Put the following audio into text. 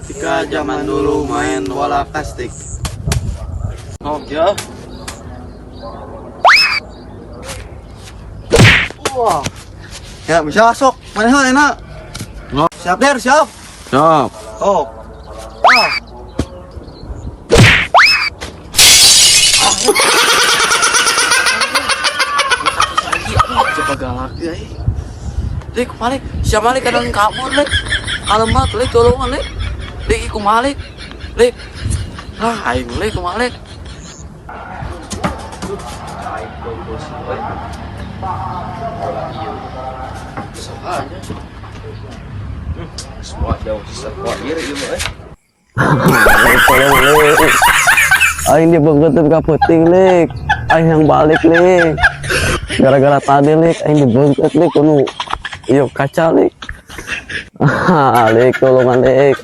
Ketika zaman dulu main bola plastik. Oh ya. Wah. Ya bisa sok. Mana enak? No. Siap der, siap. Siap. Oh. Ah. Coba galak ya. Lik, malik, siapa malik kadang kabur, Lik. Kalemat, Lik, tolongan, Lik. Lik, iku malik. Lik. Ah, aing Lik, malik. Semua jauh semua iri ieu mah. Tolong, Lik. Aing dibengkeut ka peuting, Lik. Aing yang balik, Lik. Gara-gara tadi, Lik, aing dibengkeut, Lik, kudu ieu kaca, Lik. Ah, Lik, tolongan, Lik.